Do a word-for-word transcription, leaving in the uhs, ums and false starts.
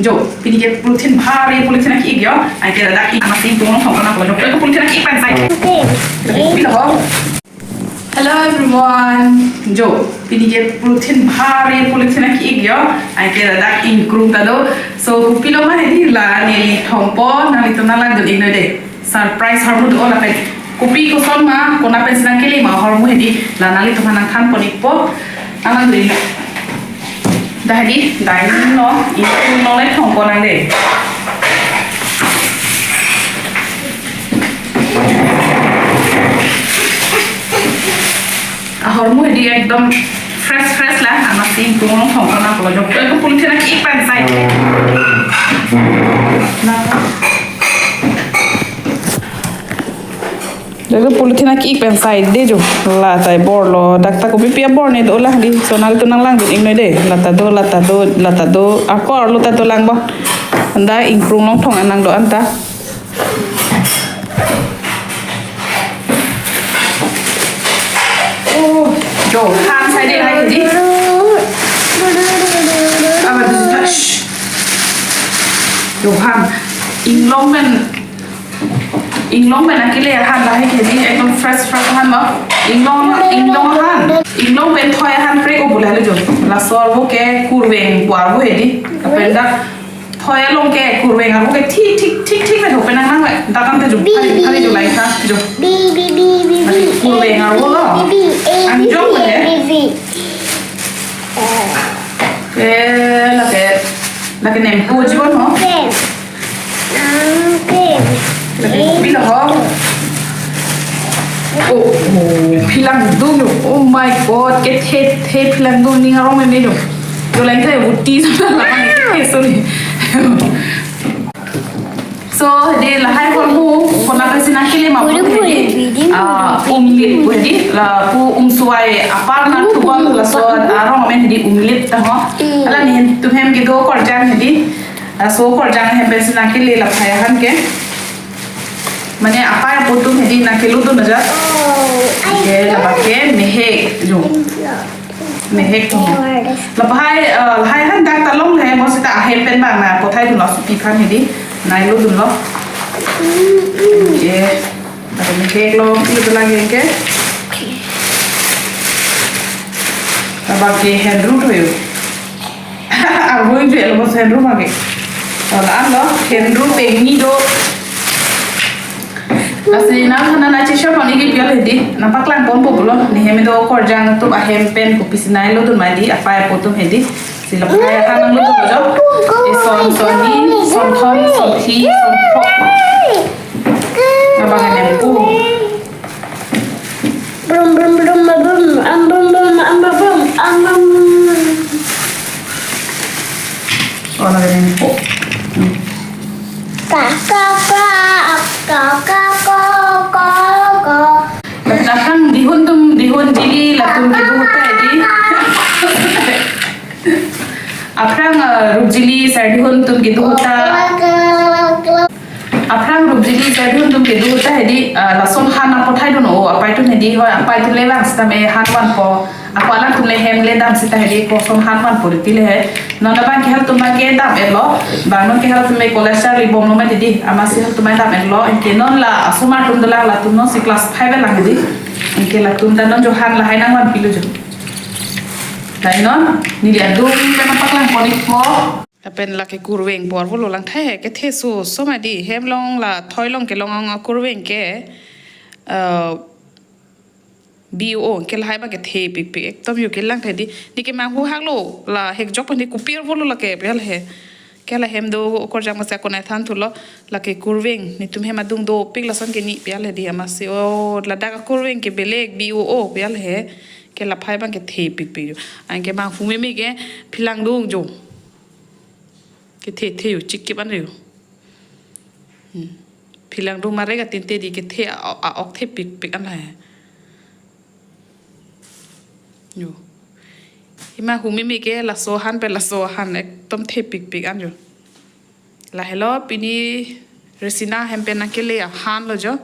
Jo, pini ke polythene bhari polythene aki ik jo. Anke ladak ik masi bung nong thong kona ko jo. Polythene aki ik pen sai. Pilo ho. Hello everyone. Jo, pini ke polythene bhari polythene aki ik jo. Anke ladak ingkrung ta do. So, kopilo ma hedi la neli thompo nanglitum nanglang dun ik noi de. Surprise ahormu do lapen kopi koson ma, kona pensi nangkele ma ahormu hedi, la nanglitum aphan nangthan pon ikpo. Alang dei. Dah hedi, dah ingkrung lo, ingkrung lo le thong pon nang dei. Ahormu hedi ekdom fresh fresh la, amatsi ingkrung lo thong pon nang ko jo. Ko polythene aki ik pen sai. Na. Dak polythene aki ik pen sai de jo. La ta bor lo. Dak ta kopi pi abor ne do la di. So nanglitum nanglang dun ik noi de. La ta do, la ta do, la ta do. Ako arlo ta dolang bo. Anta ingkrung lo thong an nang do anta. Oh, jo, han sai de hai di. Apa tu, shh. Jo, han. Inglong pen Inglong pen akele ahan lahai ke di, ekdom fresh fresh ahan ma. Inglong, inglong ahan. Inglong pen thoi ahan pre ko bula le jo. Laso arvo ke kurveng pu arvo hedi. Lapen dak thoi along ke kurveng arvo ke thik thik thik thik le ho pen nang nang le. Dak ante jo. Hari hari jo lai tha jo. B, B, B, B, B, Hari kurveng arvo lo. B, B, A, B, Anjong C, le. A, B, C. Eh, lake, lake nempo jibon ho. Pink. Pink. Lake kopi lo ho. Oh, oh, philang dung lo. Oh my God, kethe the philang dung ning arong meme lo. Jo lang the buti sa la ke sorry. So, de lahai ahormu, kona pensi nangkele ma Puri, puri, hedi, puri, ah, puri. Umlip hedi, lapu umswai apar nangthu bom laso arong amen hedi umlip ta ho. Mm. Hala netum hem kedo korjang hedi, laso korjang hem pensi nangkele lahai ahan ke. Mane apar apo atum hedi nangkelo dun aja. Oh, I Ke laba ke mehek jo. Mehek to. Lahai, eh, lahai ahan dak ta long lahai mo seta ahem pen bang nangpathai dun lo sopi aphan hedi. Nanglo dun lo. Ye. Dak mehek lo, lo dun lagi ke. Laba ke henru to yo. Arvo ingve lo bos henru ma ke. Hala an lo, henru pengni do. Lasi nang hana na chesha pon ik pi hedi, nangpaklang ponpo pulo, ne hem do korjang atum ahem pen kopisi nanglo dun ma di, apar apo atum hedi, si lahai ahan nanglo dun jo, eson, sonni, sonthom, sonthi, sonphok, abang nempo. Brum, brum, brum, brum, am, brum, brum, am, brum, brum, am, brum, brum. Oh, lagi nempo. Hmm. Ka, ka, ka, ka, ka, ka, ka, ka. Lapen aphrang dihun atum, dihun jili latum kedo ahut ta hedi. Aphrang, eh, rup jili sar dihun atum kedo ahut ta. Aphrang rup jili sar dihun atum kedo ahut ta hedi, eh, lason han nangpathai dun o, apar atum hedi hoi, apar atum le bang sitame han vanpo. Ako alang atum le hem le dam seta hedi koson han vanpo riti le he. Non abang ke halatum abang ke dam et lo. Bang non ke halatum me college charli bom lo mati di. Amatsi halatum abang dam et lo. Anke non la asomar atum dolang latum non si class five lang hedi. Anke latum ta non jo han lahai nangvanpilo jo. Dai non, neli adung pen nangpaklang pon ikpo. Lapen lake kurveng pu arvo lo lang thai he, kethe su soma di, hem along la thoi along kelong ang kurveng ke, eh, B O O, ke lahai abang kethe pikpik, ekdom yo kelang thai di, ne kemanghu hak lo, la hek jok pen ne kopi arvo lo lake, pi hal he. Ke la hem do korjang masa konai than thulo, lake kurveng, netum hem adung dopik lason ke ni pi hal he di amatsi, o, ladak kurveng ke belek B O O, pi hal he. Ke lahai abang kethe pikpik yo. Anke manghu meme ke philang dung jo. Kethe the yo, chikip an yo. Hmm. Philang dung mare ka tinte di kethe a, a, ok thepikpik an lahai. Yo. Ima hu meme ke laso han pen laso han ekdom thepikpik an yo. Lahelo pini Resina hem pen nangkele ahan lo jo.